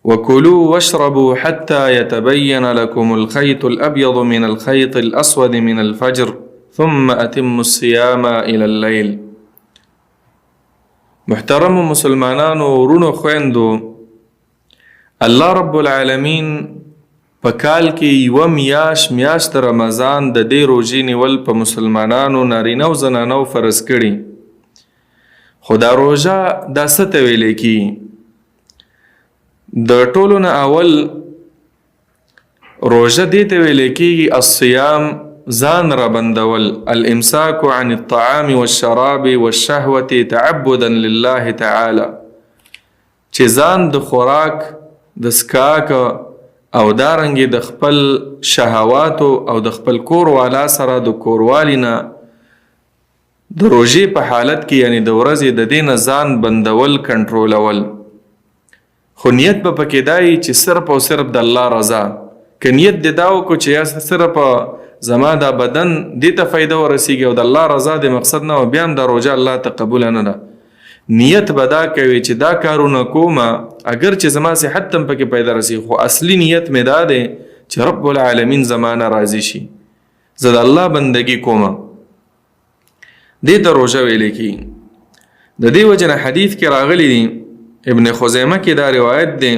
وكلوا واشربوا حتى يتبين لكم الخيط الأبيض من الخيط الأسود من الفجر ثم أتموا الصيام إلى الليل. محترم مسلمانانو، ورونو، خويندو، الله رب العالمین په کال کې یوه میاشت، میاشت رمضان، د دې روژې نیول په مسلمانانو، نارینه او زنانو فرض کړي. خو دا روژه دا څه ته ویلی کیږي؟ د ټولو نه اول روژه دې ته ویل کېږي، الصيام ځان را بندول، الامساک عن الطعام والشراب والشهوة تعبدا لله تعالی، چې ځان د خوراک، د څښاک او دارنګې د خپل شهواتو او د خپل کور والا سره د کوروالي نه د روژې په حالت کې، یعنی د ورځې، د دې نه ځان بندول، کنټرولول. خو نیت به پکې دا وي چې صرف او صرف د الله رضا. که نیت دې دا وکړو چې یا صرف زما دا بدن دې ته فایده ورسیږي او د الله رضا دې مقصد نه، بیا هم دا روژه الله ته قبوله نه ده. نیت به دا کوي چې دا کارونه کومه، اگر چې زما صحت هم پکې پیدا رسیږي، خو اصلي نیت مې دا دی چې رب العالمین زما نه راضي شي، زه د الله بندگی کومه. دې ته روژه ویل کېږي. د دې وجه نه حدیث کې راغلی دی، ابن خزیمه کې دا روایت دی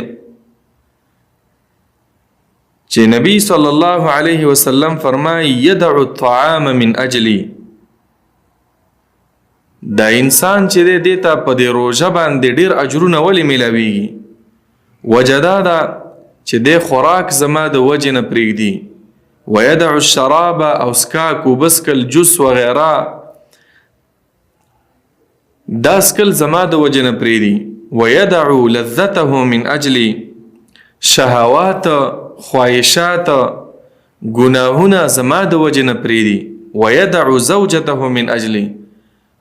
چې نبی صلی الله علیه وسلم فرمای: يدع الطعام من اجلی. دا انسان چې دی، دې ته په دې روژه باندې ډیر اجرونه ولې میلاویږي؟ وجه دا ده چې دی خوراک زما د وجې نه پرېږدي، ويدع الشراب، او څښاک، اوبه څښل، جوس وغیره، دا څښل زما د وجې نه پرېږدي، ويدع لذته من اجلی، شهوات، خواهشات، ګناهونه زما د وجې نه پرېږدي، ويدع زوجته من اجلی،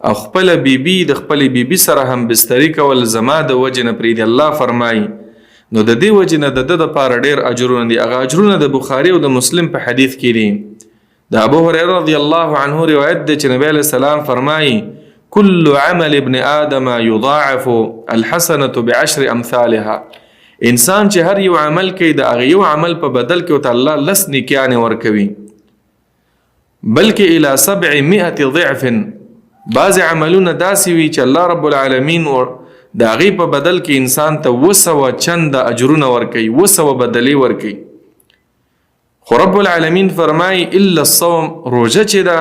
او خپل بیبي، د خپل بیبي سره هم بستری کول زما د وجې نه پرېږدي. الله فرمایي، نو د دې وجې نه د ده دپاره ډېر اجرونه دي. هغه اجرونه د بخاري او د مسلم په حدیث کې دي. د ابو هريره رضی الله عنه روایت دی چې نبی علیه السلام فرمایي: كل عمل ابن آدم يضاعف، الحسنة بعشر امثالها. انسان چې هر یو عمل کوي، د هغه یو عمل په بدل کې ورته الله 10 نیکیانې ورکوي، بلکې الى 700 ضعف. بعضې عملونه داسې وي چې الله رب العالمین د هغې په بدل کې انسان ته 700 چنده اجرونه ورکوي، 700 بدلې ورکوي. خو رب العالمین فرمایي: الا الصوم، روژه چې ده،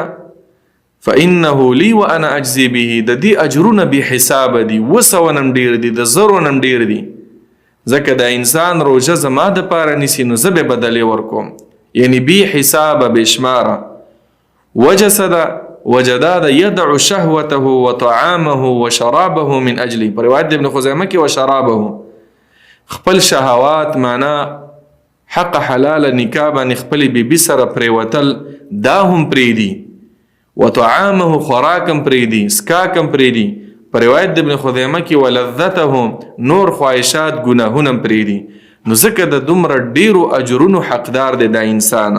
فإنه لي وأنا أجزي به. د دې اجرونه بې حسابه دي، 700 نم ډېر دي، د زرو نم ډېر دي، ځکه دا انسان روژه زما دپاره نیسي، نو زه به بدلې ورکوم، یعنی بې حسابه، بې شماره. وجه څه ده؟ وجه دا ده: يدع شهوته وطعامه وشرابه من اجلی. په روایت د ابن خزیمه کې وشرابه، خپل شهوات، معنا حق حلال نکاح باندې خپلې بیبي سره پرېوتل، دا هم پرېږدي، وطعامه، خوراک هم پرېږدي، څښاک هم پرېږدي، په روایت د ابن خزیمه کې ولذته، نور خواهشات، ګناهونه هم پرېږدي. نو ځکه د دومره ډېرو اجرونو حقدار دی دا انسان.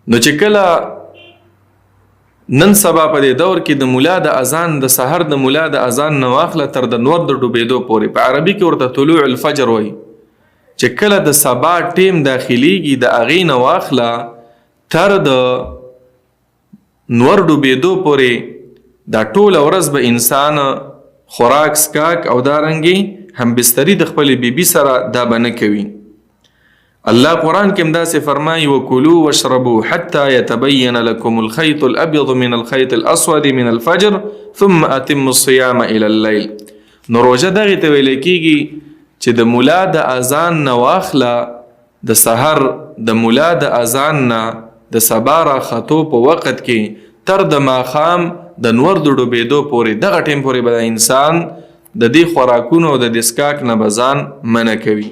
نو چې کله نن سبا په دې دور کې د مولا د اذان، د سحر د مولا د اذان نه واخله تر د نور د ډوبېدو پورې، په عربي کې ورته طلوع الفجر وایي، چې کله د سبا ټیم داخلیږي، د هغې نه واخله تر د نور ډوبېدو پورې، دا ټوله ورځ به انسان خوراک، څښاک او دارنګې هم بستری د خپلې بیبي سره دا به نه کوي. الله قرآن کې هم داسې فرمایي: وکلوا واشربوا حتى يتبين لكم الخيط الأبيض من الخيط الأسود من الفجر ثم أتموا الصيام إلى الليل. نو روژه دغې ته ویل کېږي چې د مولا د اذان نه واخله، د سحر د مولا د اذان نه د سبا راختو په وخت کې تر د ماښام د نور د ډوبېدو پورې، دغه ټیم پورې به انسان د دې خوراکونو او د دې څښاک نه به ځان منع کوي.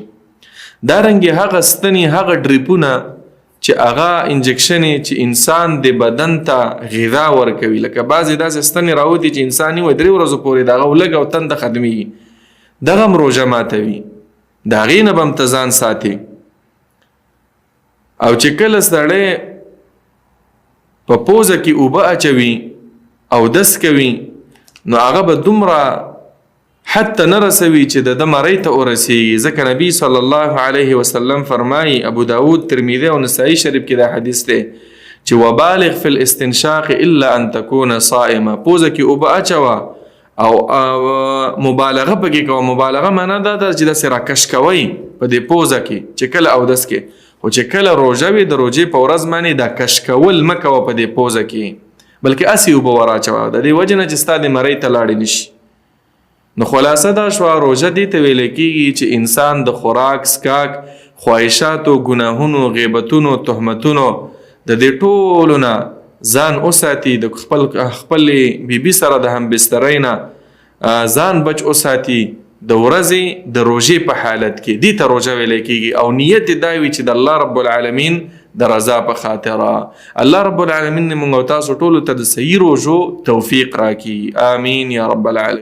دارنګې هغه ستنې، هغه ډریپونه چې هغه انجکشنې چې انسان د بدن ته غذا ورکوي، لکه بعضې داسې ستنې راوتي چې انسان یې 3 ورځو پورې د هغه ولږه او تنده ختمیږي، دغه هم روژه ماتوي، د هغې نه به هم ته ځان ساتې. او چې کله سړی په پوزه کې اوبه اچوي او دس کوي، نو هغه به دومره حد ته نه رسوي چې د ده مرۍ ته ورسیږي، ځکه نبی صلی الله علیه وسلم فرمایي، ابو داود، ترمذي او نسائی شریف کې دا حدیث دی چې وبالغ فی الاستنشاق الا ان تكون صائما، پوزه کې اوبه اچوه او مبالغه پکې کوه. مبالغه معنا دا ده چې داسې راکش کوئ په دې پوزه کې چې کله اودس کې، خو چې کله روژه وي د روژې په ورځ باندې دا کش کول مه کوه په دې پوزه کې، بلکې هسې اوبه وراچوه، د دې وجې نه چې ستا دې مرۍ ته لاړې نه شي. نو خلاصه دا شوه، روژه دې ته ویل کېږي چې انسان د خوراک، څښاک، خواهشاتو، ګناهونو، غیبتونو، تهمتونو د دې ټولو نه ځان وساتي، د خپل خپلې بیبي سره د هم بسترۍ نه ځان بچ وساتي د ورځې د روژې په حالت کې، دې ته روژه ویل کېږي. او نیت یې دا وي چې د الله رب العالمین د رضا په خاطر. الله رب العالمین موږ او تاسو ټولو ته د صحیح روژو توفیق راکړي، آمین یا رب العالمین.